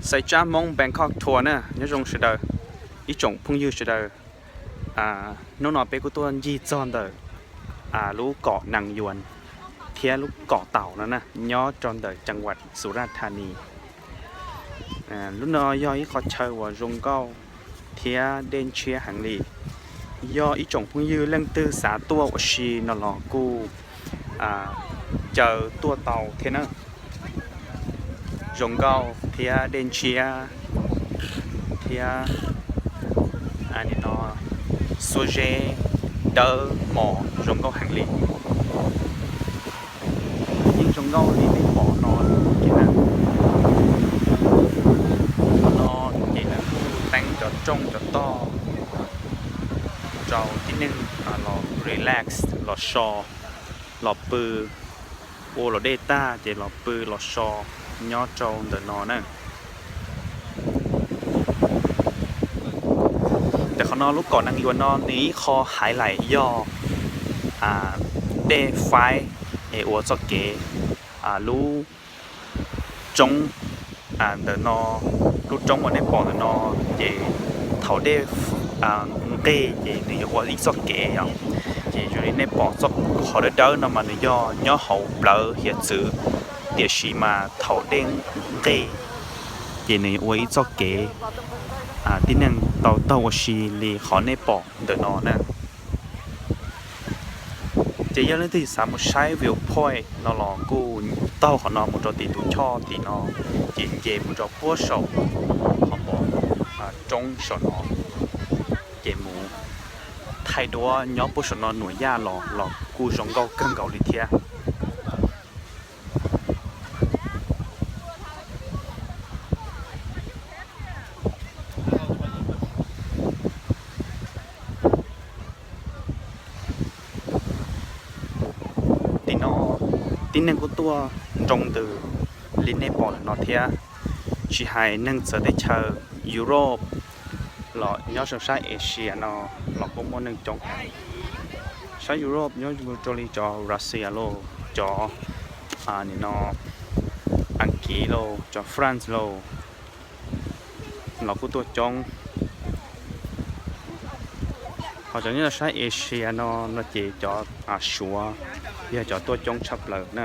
Xaiv Tsab Hmoob Bangkok Tour na, nyob zoo sawv daws, ib tsoom phooj ywg sawv daws. Hnub no peb kuj tuaj ncig txog ntawm lub kom Nang Yuan thiab lub kom Taum no na, nyob rau ntawm Cag Vam Xus Raj Thas Nis. Lub no yog ib qho chaw uas zoo nkauj thiab dej ntshiab heev li. Yog ib tsoom phooj ywg leej twg xav tuaj ua si no los kuj caw tuaj tau thiab na. Zoo nkauj thiab dej ntshiab thiab nim no xuab zeb dawb mos zoo nkauj heev li. Yeej zoo nkauj li nej pom no ces na. No ces lawv kuj teeb cov rooj cov tog rau tib neeg los relax, los so, los pw, ua luam dej tag ces los pw los so nyob rau ntawm no na. Ntawm qhov no lub kom Nang Yuan no nws ib qho highlight yog dej faib es ua txoj kev. Lub roob ntawm no, lub roob uas nej pom ntawm no ces thaum dej nqig ces nws yuav ua ib txoj kev yom. Ces zoo li nej pom txoj qhov dawb dawb no mas nws yog nyob hauv plawv hiav txwv, tiam sis mas thaum dej nqig ces nws yuav ua ib txoj kev tib neeg tau taug ua si li qhov nej pom ntawm no na. Ces yog leej twg xav mus saib viewpoint no los kuj taug qhov no mus rau tim tus choj tim no, ces nce mus rau puag saum qhov pom roob saum no, ces mus thaij duab nyob puag saum no nuam yaj los los kuj zoo nkauj kawg nkaus li thiab. Tim no tib neeg kuj tuaj nroo ntws li nej pom ntawm no thiab, tsis hais neeg txawv teb chaws Europe los nyob rau sab Asia no los kuj muaj neeg coob. Sab Europe nyob rau li cov Russia lauj, cov nim no Askiv lauj, cov France lauj, los kuj tuaj coob. Ho cov nyob rau sab Asia no no ces cov Suav yog cov tuaj coob tshaj plaws na.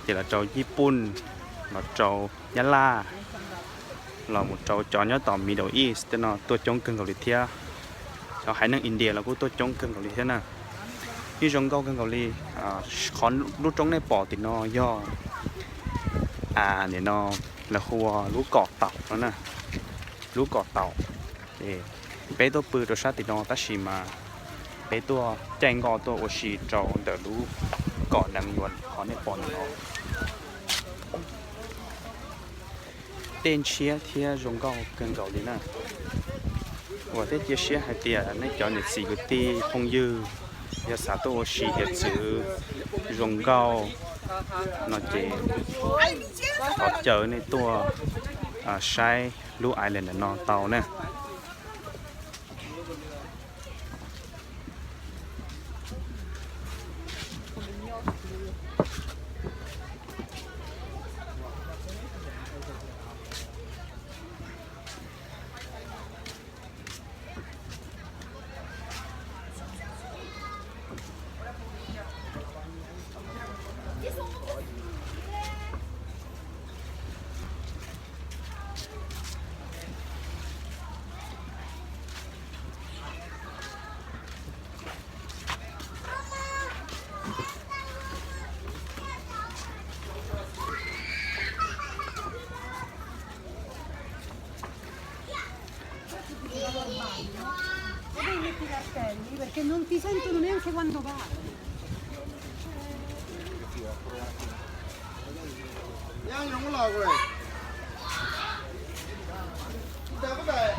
Ces los rau Yij Pooj, los rau Nyab Laj, los mus rau cov nyob tom Middle East tej no tuaj coob kawg nkaus li thiab. Cov haiv neeg India los kuj tuaj coob kawg nkaus li thiab na. Yeej zoo nkauj kawg nkaus li. Qhov lub roob nej pom tim no yog nim no lawv hu ua lub kom Taum no na. Lub kom Taum. Ces peb tuaj pw rau sab tim no tab sis mas peb tuaj caij nkoj tuaj ua si rau ntawm lub kom Nang Yuan qhov nej pom ntawm no. Dej ntshiab thiab zoo nkauj kawg nkaus li na. Uas thiab cia siab hais tias nej cov niam txiv kwv tij phooj ywg yog xav tuaj ua si hiav txwv zoo nkauj no ces thov caw nej tuaj saib lub island ntawm no tau na.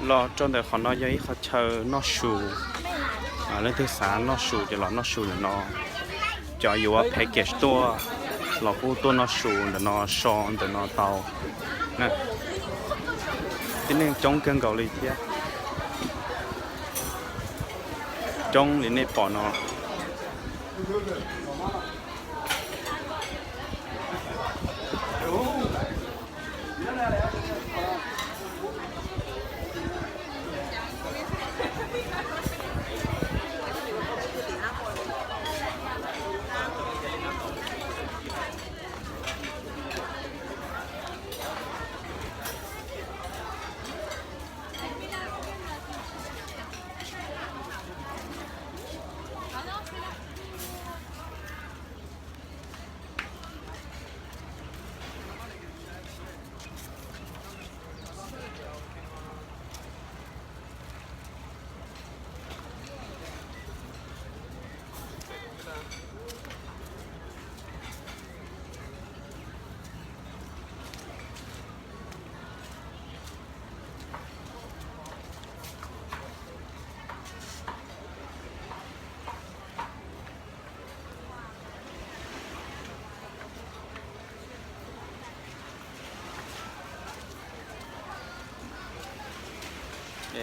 Los rau ntawm qhov no yog ib qho chaw noj su. Leej twg xav noj su ces los noj su ntawm no. Cov yuav package tuaj los kuj tuaj noj su ntawm no, so ntawm no tau. Tib neeg coob kawg nkaus li thiab. Coob li nej pom no.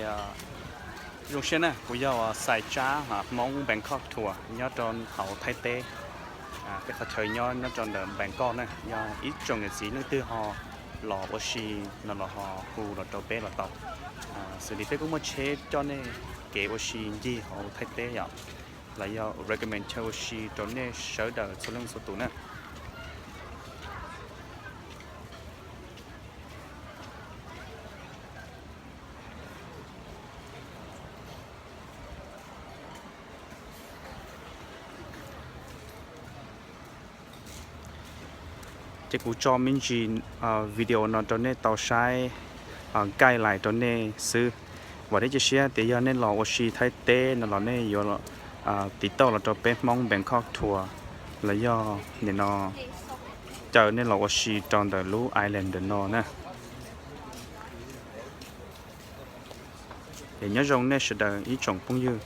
Zoo siab na, kuv yog Xais Tsab Hmoob Bangkok Tour nyob rau hauv Thaib teb. Peb qhov chaw nyob nyob rau ntawm Bangkok na, yog ib tsoom niam txiv leej twg ho los ua si no los ho hu los rau peb los tau. Xws li peb kuj muaj tsheb coj nej kev ua si ncig hauv Thaib teb yom, los yog recommend chaw ua si rau nej sawv daws txhua leej txhua tus na. Ces kuv tso me ntsis video no rau nej tau saib, guideline rau nej xwb. Vam thiab cia siab tias yog nej los ua si Thaib teb no los nej yuav tiv tauj los rau peb Hmoob Bangkok Tour, los yog nim no caw nej los ua si rau ntawm lub island ntawm no na. Es nyob zoo nej sawv daws ib tsoom phooj ywg.